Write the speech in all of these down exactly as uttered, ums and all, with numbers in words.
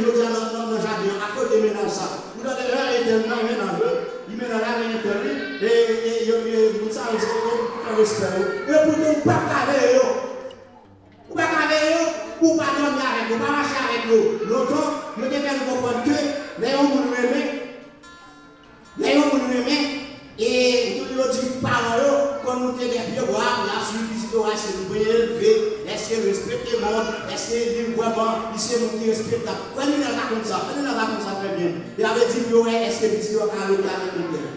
jodi a nan, nan, nan jaden an, akoz de mennaj sa. Ou tande, e, entèl nan, mennaj, wi. Li mennaj la, men entèl, wi. E, e, yo, e, moun sa yo, se, yo, fè respè, wi. E poutan, ou pa ka veye yo. Ou pa ka veye yo, pou ou pa dòmi avèk yo, pa mache avèk yo. Lontan, yo te fè nou konprann ke lè yon moun renmen, lè yon moun renmen, e tou yo di paran yo, kon nou te gen pye bwa, y ap swiv pitit yo, èske nou byen elve, èske l respekte mond, èske li vrèman, li se moun ki respektab. Fè nou nan rakonte sa, fè nou nan rakonte sa trè byen. E a vle di pou yo wè èske pitit yo ka rete avèk entèl.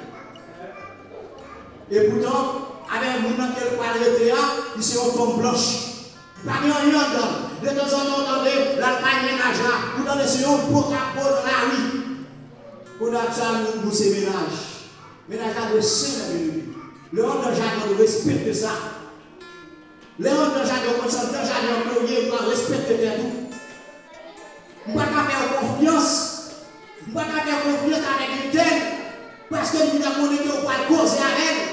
E poutan, avèk moun nan ke l pral rete a, li se yon tonm blanch. Li pa gen anyen anndan l. Detanzantan, w tande, l al kay mennaj la. Ou tande, se yon po k ap bo nan lari. Kounye a sa, nou, nou se mennaj. Mennaj la dwe sen, lè byeneme. Lè w anndan jaden, w respekte sa. Lè w anndan jaden, w konn se anndan jaden an ke w ye, ou ka respekte tèt ou. M pa ka fè w konfyans. M pa ka fè w konfyans avèk entèl, paske m gentan konnen ke w pral koze avè l.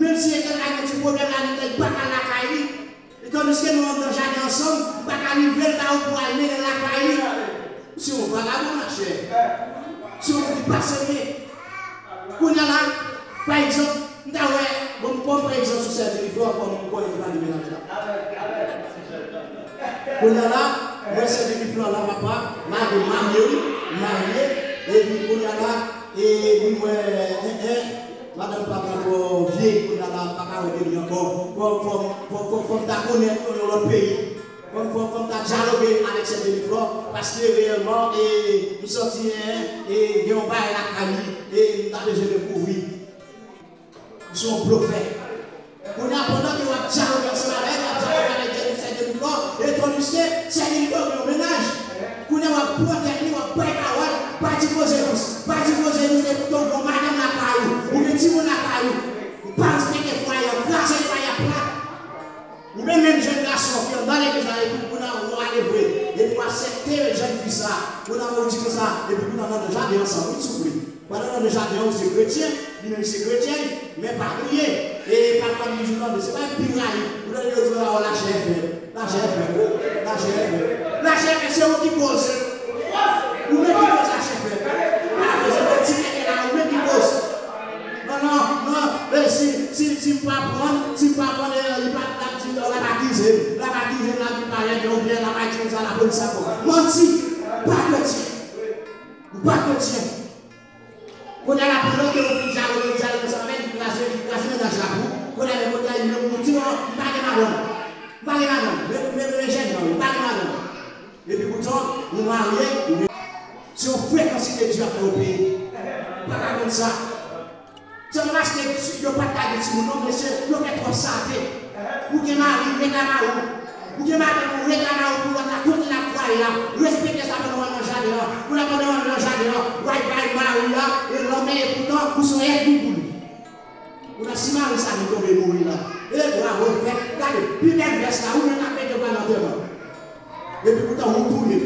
Menm si entèl la gen ti pwoblèm la, entèl pa ka lakay li. E tandiske nou anndan jaden ansanm, m pa ka livre l ba ou pou w al mennen l lakay li. Se yon vagabon, machè. Se yon moun ki pa serye. Kounye a la, pa egzanp, m ta wè, bon, m pran egzanp sou sè Jennifer, kòm m konnen ki pa gen mennaj la. Kounye a la, m wè sè Jennifer la, papa, malgre m marye, wi, m marye, epi kounye a la, e, m wè, en, en, madanm pa gen twò vye, kounye a la, m pa ka wè de li ankò. Fò, fò, fò, fò, fò m ta konnen yon lòt peyi. Fò m, fò, fò m ta dyaloge avèk sè Jennifer, paske reyèlman, e, m santi, en, e, gen yon bagay lakay li, e, m ta bezwen dekouvri. Se yon blofè. Kounye a, pandan ke w ap dyaloge ansanm avè l, w ap dyaloge avèk Jennifer, sè Jennifer, e tandiske sè Jennifer gen yon mennaj. Kounye a, w ap pran tèt li, w ap bay pawòl, pa di koze dous, pa di koze dous, epi w gen yon madanm lakay ou, ou gen timoun lakay ou, ou pa respekte fwaye a, ou kraze fwaye a plat. Ou menm, menm jèn gason ki anndan legliz la, epi kounye a ou ale vre, epi w aksepte jèn fi sa, kounye a ou di konsa, epi kounye a n anndan jaden ansanm, wi, souple. Pandan n anndan jaden an, ou se kretyen, li menm li se kretyen, men pa bliye, e pafwa nou toujou tande, se pa epi rayi, ou tande yo di, "O, lachè fèb, lachè fèb, lachè fèb." Lachè fèb, se ou ki koz. Ou menm ki koz lachè fèb. Pa koze, ti nèg la, ou menm ki koz. Non, non, non, e si, si, si m pa pran, si m pa pran, e, li pa t ap di, l ap akize m, l ap akize m, l ap di parèt, oubyen l ap di konsa, lapolis ap pran. Manti! Pa kretyen! Ou pa kretyen! Kounye a la, pandan ke ou fin dyaloge, dyaloge ansanm avè l, li kraze, li kraze mennaj la pou ou. Kounye a, lè kote a, li menm, ou di, "Non, m pa gen madanm. M pa gen madanm. Men, men, men jèn nan, m pa gen madanm." Epi poutan, ou marye, ou gen, se yon frekansite Dye ap fè w peye. Ou pa ka konn sa. Se pa paske yo pa t ka gen timoun non, mesye, yo fè twòp sate. Ou gen mari, reklame a ou. Ou gen madanm ou, reklame a ou pou lòt la, kote l ap fwaye a. Respekte sa pandan w al nan jaden an. Kounye a pandan w al nan jaden an, w al bay mari a, e lanmè, e poutan, ou se yon ènmi pou li. Ou nan si mari sa vin tonbe mouri la. E bravo, frè, gade, pi bèl vès la, ou menm k ap mete w al antèman. Epi poutan ou touye.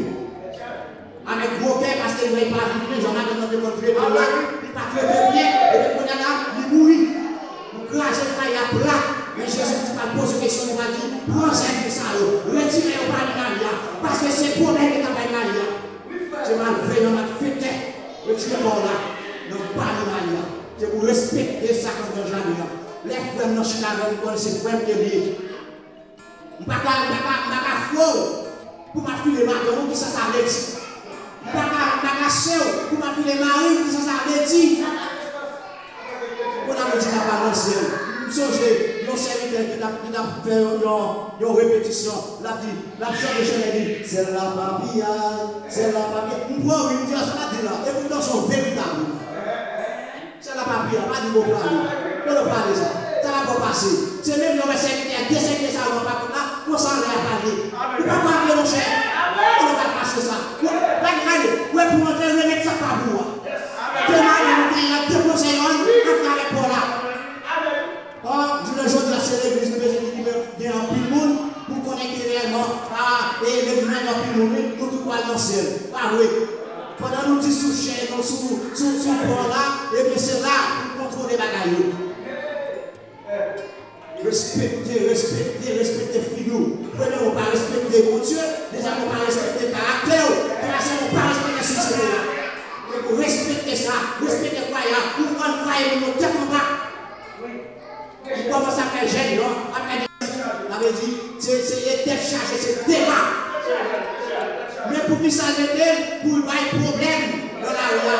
Avèk gwo kè, paske li wè li pa viv byen, jan madanm nan te konn trete l la, li pa trete l byen, epi kounye a la, li mouri. Ou kraze fwaye a plat. Men Jezi di pa l poze kesyon, li pa l di, "Pran sèvis sa yo, retire yo pami mari a, paske se pwoblèm yo ka bay mari a." Se malveyan, malfektè, retire kò w la, nan pami mari a. Se pou respekte sa k anndan jaden an. Lè frè m nan chita avè m, m konnen se frè m ke li ye. M pa ka, m pa ka, m pa ka fwe w pou m ap file madanm ou, kisa sa vle di? M pa ka, m pa ka se w pou m ap file mari m, kisa sa vle di? Kounye a nou di n ap al nan syèl. M sonje yon sèvitè ki t ap, ki t ap fè yon, yon, yon repetisyon. L ap di, l ap chante chante, li di, "Syèl la pa piyay, syèl la pa piyay." M pran ri, m di, "A sa l ap di la?" Epoutan se yon veritab. Sa la pa pi a, pa di mo pale. Kote w pale sa? Sa la pa pase. Se menm jan w wè sèvitè a, de sèvitè sa yo nan pa konn la, konsa anlè a pale. Ou pa pale, monchè. Kote w pral pase sa? Gade, gade, ou wè pou antre, remèt sa k pa pou ou a. Te mari nou te la, te konsèy an, antre avèk pa w la. Ò, jounen jodi a, se legliz nou bezwen ki gen anpil moun, pou konnen ki reyèlman, a, e legliz la gen anpil moun, wi, nou tout pral nan syèl. Pa vre. Pandan nou di sou chè, nou sou, sou, sou kò la, ebyen se la pou kontwole bagay yo. Respekte, respekte, respekte figi w. Premyèman, w pa respekte Bondye. Dezyèmman, w pa respekte karaktè w. Twazyèmman, w Kisa l mete l pou l bay pwoblèm nan lari a?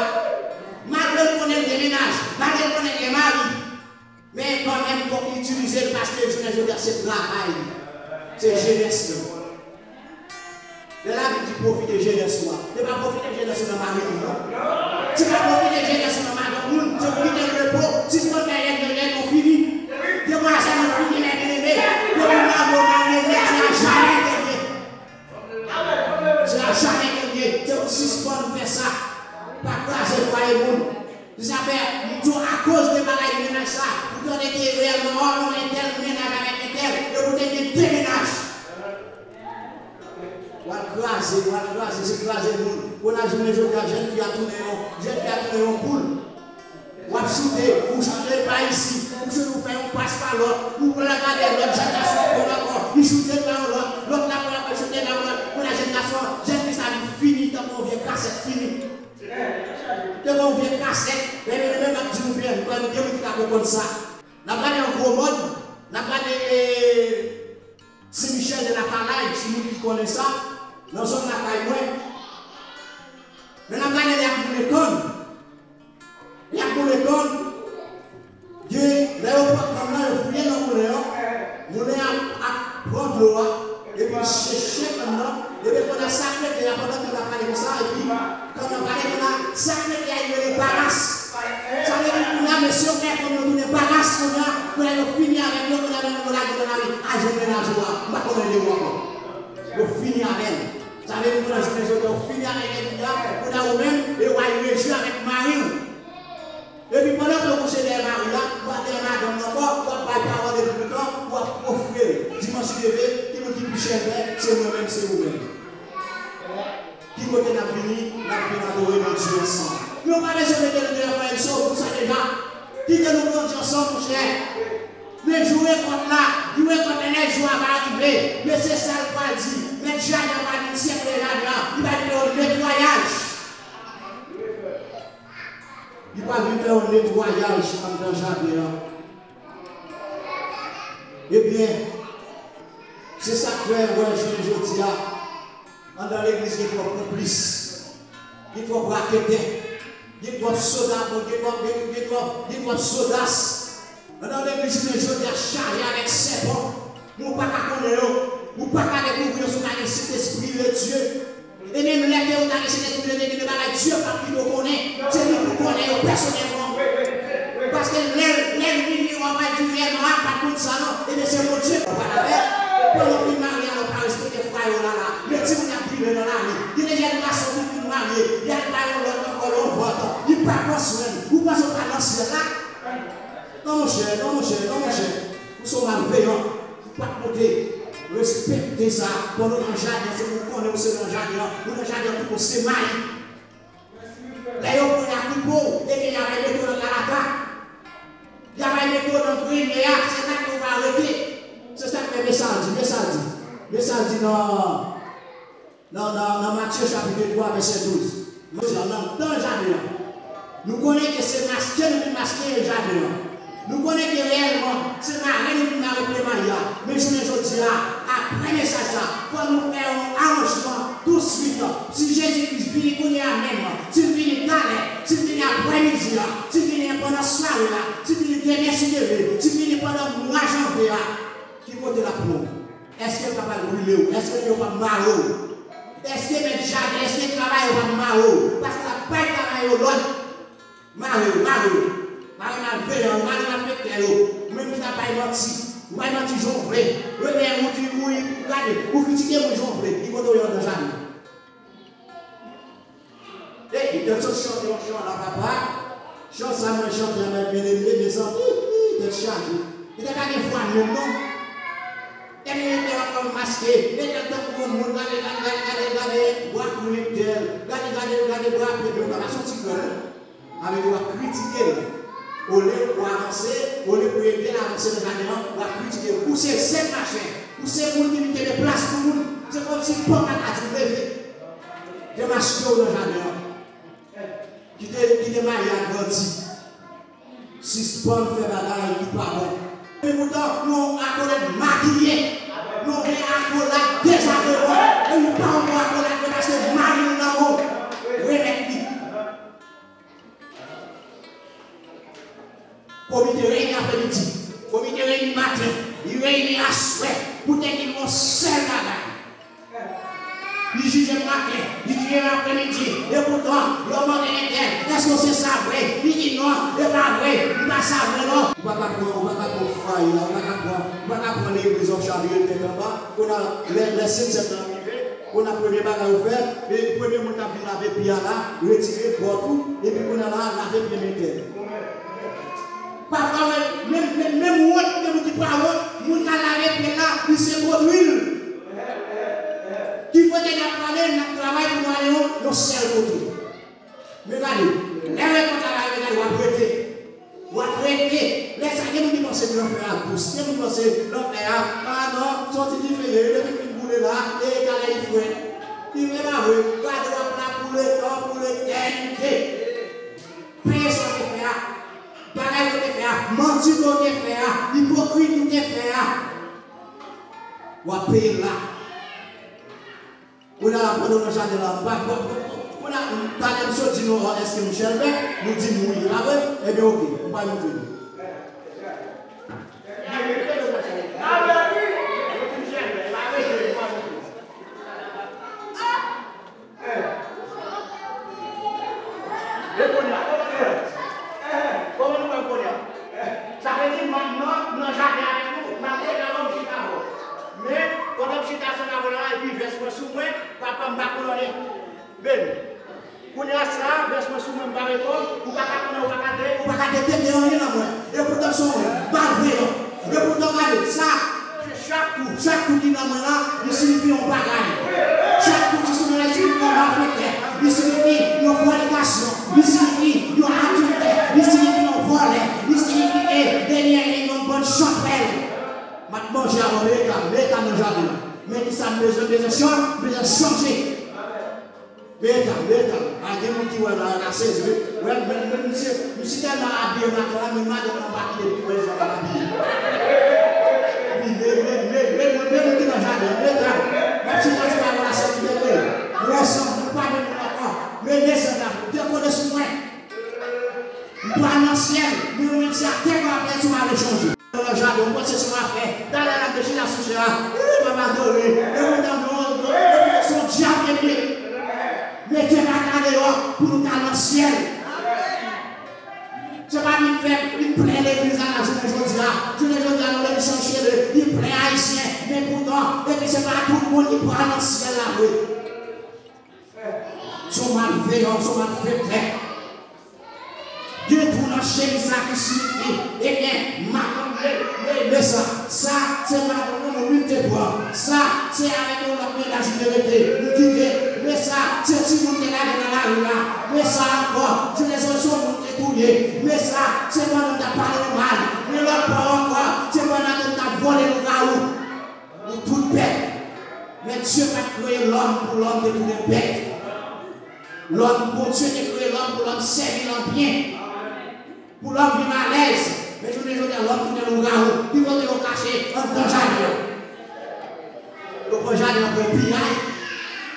Malgre l konnen l gen mennaj, malgre l konnen l gen mari, men kanmenm fòk li itilize l paske jounen jodi a se travay li, se jenès li. Lè Labib di pwofite jenès ou a, se pa pwofite jenès ou nan mari ou non. Se pa pwofite jenès ou nan madanm ou, se pou kite l repo, sispann fè rèv yo, rèv yo fini. Demwazèl yo fini, men byeneme, depi w marye, w marye nèt, se a jamè dènye. Se a jamè dènye. Se pou sispann fè sa. Pa kraze fwaye moun. Se sa fè, m di w, akoz de bagay mennaj sa, ou tande ke reyèlman, oh non, entèl mennaj avèk entèl, epi w te gen de mennaj. W al kraze, w al kraze, se kraze moun. Kounye a jounen jodi a, jèn fi a tounen yon, jèn fi a tounen yon poul. W ap choute, ou choute pa isi, ou choute, ou fè yon pas pa lòt, ou pral gade lòt jèn gason pran ankò, li choute pa yon lòt, lòt la pran ankò, choute pa yon lòt. Kounye a jèn gason, jèn fi sa li fini tankou yon vye kasèt fini. Tankou yon vye kasèt, men men men m ap di nou byen, m konnen gen moun ki ta konprann sa. N ap gade yon gwo mòn, n ap gade eh, Sen Michèl de Latalay, si moun ki konnen sa, nan zòn lakay mwen. Men n ap gade lè y ap boule kann. Lè y ap boule kann, gen, lè yo pran kann nan, yo fouye nan moulen an, moulen an ap pran dlo a, epi l cheche kann nan, epi kounye a sa k rete a, pandan kann nan ap pale konsa, epi kann nan pale, kounye a sa k rete a, yo rele bagas. Sa vle di kounye a, mesye yo fè fanm yo tounen bagas kounye a, kounye a yo fini avèk yo, kounye a menm yo lage yo nan lari, al jwenn mennaj ou a, m pa konnen de ou ankò. Yo fini avè l. Sa vle di kounye a jounen jodi a, ou fini avèk nèg ou a, kounye a ou menm, e w al rejwi avèk mari w. Epi pandan ke w kouche dèyè mari a, ou ap dèyè madanm nan ankò, w ap bay pawòl epi poutan, w ap ofri l. Dimanch leve, ki moun ki pi chèvè, se mwen menm, se ou menm. Ki kote n ap vini? N ap vin adore Bondye ansanm. Men ou pa bezwen mete nou deyò frè Edson, ou konn sa deja. Kite nou grandi ansanm, monchè. Men jou rekòt la, jou rekòt la, lè jou a va rive, men se sa l pral di. Mèt jaden an pral vin seche jaden an, li pral vin fè yon netwayaj. Li pral vin fè yon netwayaj anndan jaden an. Ebyen, se sa k fè, wè, jounen jodi a, anndan legliz gen twòp konplis, gen twòp raketè, gen twòp soda, gen twòp, gen, gen twòp, gen twòp sodas. Anndan legliz jounen jodi a chaje avèk sèpan. Men w pa ka konnen yo, ou pa ka dekouvri yo si w pa gen Sentespri de Dye. E menm lè ke ou ta gen Sentespri de Dye, gen de bagay Dye p ap kite w konnen. Se li pou konnen yo pèsonèlman. Paske lè, lè l vini, w ap di reyèlman, a, m pa t konn sa non. Ebyen, se Bondye k ap pale avè l. Pandan w fin marye a, w pa respekte fwaye w la la. Men timoun y ap brile nan lari. Gen de jèn gason ki fin marye, y al bay yon lòt ankò yon vant. Li pa pran swen l. Ou panse w pa nan syèl la? Non, monchè, non, monchè, non, monchè. Ou se yon malveyan. Ou pa t pote respekte sa. Pandan w nan jaden, se pou w konnen ou se nan jaden an. Ou nan jaden an, tout moun se may. Lè yo pran y a koupe w, ebyen, y a bay mete w nan kalata. Y a bay mete w nan grènyè a, se la ke w va rete. Se sa k fè, men sa l di, men sa l di. Men sa l di nan Nan, nan, nan Matye chapit twa, vèsè douz. Mesye, anndan jaden an. Nou konnen ke se maske nou vin maske jaden an. Nou konnen ke reyèlman, se mare nou vin mare pye mayi a. Men jounen jodi a, apre mesaj sa, fò nou fè yon aranjman touswit. Si Jezi Kris vini kounye a menm, si l vini talè, si l vini aprèmidi a, si l vini pandan sware a, si l vini demen si Dye vle, si l vini pandan mwa janvye a, ki kote l ap pran w? Èske l pa pral brile w? Èske yo p ap mare w? Èske mèt jaden, èske travayè yo p ap mare w? Paske l ap bay travayè yo lòd. Mare yo, mare yo. Mare malveyan yo, mare malfektè yo. Ou menm ki t ap bay manti. Ou bay manti jan w vle. Ou menm ou di, ou, ou gade, ou kritike moun jan w vle. Ki kote w ye anndan jaden? Ey, tèt sot chante yon chan la, papa. Chan sa mwen chante avèk byeneme, mezanmi, tèt chaje. Li te pa gen vwa menm non. Tèt li te ankò maske, li te tankou yon moun, gade, gade, gade, gade, gade, bwa kri entèl, gade, gade, gade, bwa pye, men w pa soti gran non. Avèk w ap kritike l. Olye pou avanse, olye pou ede l avanse nan jaden an, w ap kritike l. Ou se zèb mache, ou se moun ki vin kenbe plas pou moun. Se kòmsi pòt la ka di w leve. Demaske w nan jaden an. Kite, kite mayi a grandi. Sispann fè bagay ki pa bon. Epoutan, nou akolad makiye. Nou gen akolad dezaveman. E nou pa yon bon akolad, men paske mayi Komite reyini aprèmidi, komite reyini maten, li reyini aswè pou te gen yon sèl bagay. Li jije maten, li jije aprèmidi, epoutan, yo mande entèl, èske w se sa vre? Li di non, e pa vre, m pa sa vre non. Ou pa ka pran, ou pa ka pran fway la, ou pa ka pran, ou pa ka pran legliz w ap chavire tèt anba, kounye a, lè, lè senk sèt lan rive, kounye a premye bagay ou fè, e premye moun k ap vin lave pye a la, retire bòt ou, epi kounye a la, lave pye entèl. Pafwa, menm, menm, menm, menm wont, menm moun ki pa wont, moun k al lave pye l la, li se pwodui l. Ki kote n ap prale, n ap travay pou nou ale yon, yon sèl kote. Men gade, lè rekòt la rive, gade, w ap rete. W ap rete. Lè sa, gen moun ki panse ke lanfè a dous. Gen moun ki panse lanfè a, a non, se yon ti dife ye, depi fin boule la, e egalè li frèt. Li vre pa vre, gade w ap la pou letan, pou letènite. Peye sa w te fè a, bagay w te fè a, manti w te fè a, ipokrit w te fè a. W ap peye l la. Kounye a la, pandan w nan jaden la, pa, pa, pa, kounye a, talè m sot di nou, èske nou chèlbè? Nou di m wi, e pa vre? Ebyen, oke, m pral montre nou. E kounye a, kòman nou wè kounye a? Sa vle di, m ap nan, nan jaden avèk nou, m ap rete avè w, m chita avè w. Men, pandan m chita ansanm avè w la, epi vès mwen sou mwen, papa m pa konn anyen. Men, kounye a sa, vès mwen sou mwen, m pa reponn, ou pa ka konnen, ou pa ka de, ou pa ka detete anyen nan mwen. Epoutan, se yon malveyan. Epoutan, gade, sa, se chak kou, chak kou ki nan mwen la, li siyifi yon bagay. Chak kou ki sou mwen la, li siyifi yon malfektè. Li siyifi yon fònikasyon. Li siyifi yon adiltè. Li siyifi yon vòlè. Li siyifi, e, dènyè, e, yon bann chanpwèl. M ap manje avè w, leta, leta nan jaden. Men kisa m bezwen, m bezwen chan-, m bezwen chanje. Meta, meta, a gen moun ki wè la, la sezi, wi. Wè, men, men misye, misye tèlman abiye maten la, men madanm nan pa kite li wè jan l ap abiye. Wi, men, men, men, men, men, men moun ki nan jaden, meta. M ap chita sou la, la sezi, men, men. Wè san, nou pa menm moun ankò. Men, men san la, dekole sou mwen. M pral nan syèl, men ou menm se atè m ap rete si w pa vle chanje. Nan jaden, ou panse se yon afè. Talè l ap dechire asou chè a. Ou, m ap adore. E ou nan non, non, non, se yon dyab epi. Mete baka deyò pou nou t al nan syèl. Se pa vin fè, vin plen legliz la, la jounen jodi a. Jounen jodi a, nou legliz San Chele, li plen ayisyen. Men poutan, epi se pa tout moun ki pral nan syèl la vre. Se yon malveyan, se yon malfektè. Gen twou nan chemiz la ki siyifi, ebyen, madanm, men, men, men sa, sa, se madanm nan mwen te pran. Sa, se avèk yon lòt mennaj m te rete, m kite. Men sa, se timoun te lage nan lari a. Men sa ankò, se lèzòt se yon moun te touye. Men sa, se pandan m t ap pale nou mal. Men lòt bò ankò, se pandan ke m t ap vòlè lougawou. Nou tout bèt. Men Dye pa t kreye lòm pou lòm te tounen bèt. Lòm, Bondye te kreye lòm pou lòm sèvi l an byen. Pou lòm viv alèz. Men jounen jodi a, lòm tounen lougawou. Pi kote yo kache? Anndan jaden an. Yo pran jaden an pou piyay.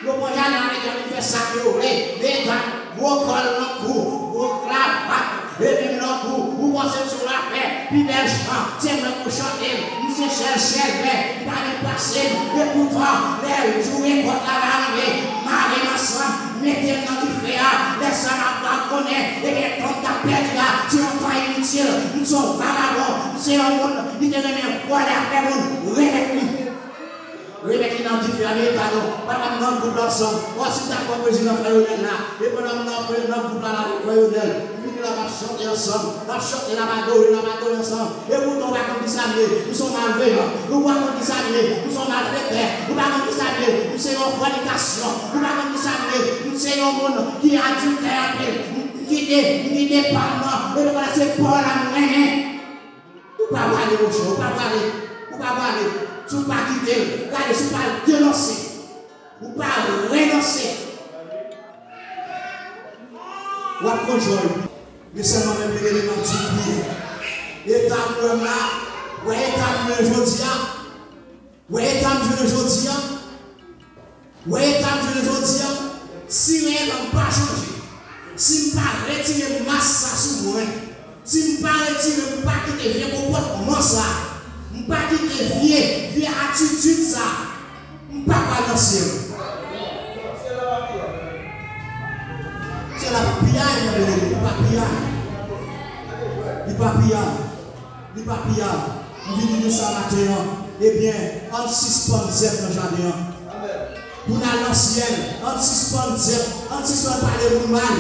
Yo pran jaden an, yo vin fè sa ke yo vle. Men gwo kòl nan kou, gwo kravat, e menm nan kou, ou panse m se yon afè, pi bèl chan, se mwen pou chante l, m se sèl chèlbè, m pa gen pase m, epoutan, lè jou rekòt la va rive, mare m ansanm, mete m nan dife a, lè sa m ap konnen, ebyen, tan m t ap pèdi a, se yon tan initil, m se yon vagabon, m se yon moun ki te renmen vòlè afè moun, remèt li. Remèt li nan dife a, men eta nou. Papa m nan gwoup la ansanm. Bon, si m ta pran prezidan Frèyonèl la, e pandan m nan, nan gwoup la, la avèk Frèyonèl, m vini la, m ap chante ansanm. N ap chante, n ap adore, n ap adore ansanm. E poutan, ou pa konn kisa m ye. M se yon malveyan. Ou pa konn kisa m ye. M se yon malfektè. Ou pa konn kisa m ye. M se yon fònikasyon. Ou pa konn kisa m ye. M se yon moun ki adiltè anpil. M kite, m kite pa m nan. E nou konn se pa w la m renmen. Ou pa prale, monchè, ou pa prale, ou pa prale. Si w pa kite l, gade, si w pa denonse, ou pa renonse, w ap pran jòy. Men sèlman menm li rele m ap di w byen. Eta m wè m la, wè eta m ye jodi a. Wè eta m jounen jodi a. Wè eta m jounen jodi a. Si reyèlman m pa chanje, si m pa retire mas sa sou mwen, Si m pa retire, m pa kite vye konpòtman sa, m pa kite vye, vye atitid sa, m pa pral nan syèl. Syèl la pa piyay, mwen, li pa piyay. Li pa piyay. Li pa piyay. M vini di sa maten an. Ebyen, ann sispann zèb nan jaden an. Pou n al nan syèl, ann sispann zèb, ann sispann pale moun mal.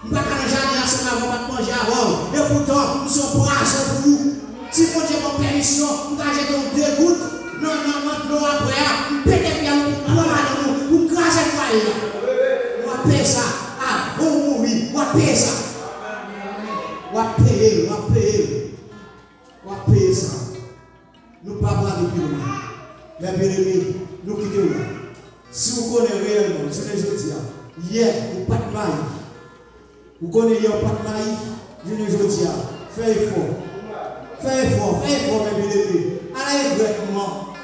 M pa ka nan jaden ansanm avè w, m ap manje avè w. Epoutan, m se yon pwazon pou ou. Si Bondye ban m pèmisyon, m ka jete yon de gout nan, nan, nan dlo a bwè a, m pete fyèl ou pou m pran madanm ou, pou m kraze fwaye a. W ap peye sa. Avan w mouri, w ap peye sa. W ap peye l, w ap peye l. W ap peye sa. Nou pa prale pi lwen. Mè byeneme, nou kite w la. Si w konnen reyèlman, jounen jodi a, yè, ou pa t mayi. Ou konnen yè, ou pa t mayi, jounen jodi a, fè efò. Fè efò, fè efò, mè byeneme. Ala regrètman.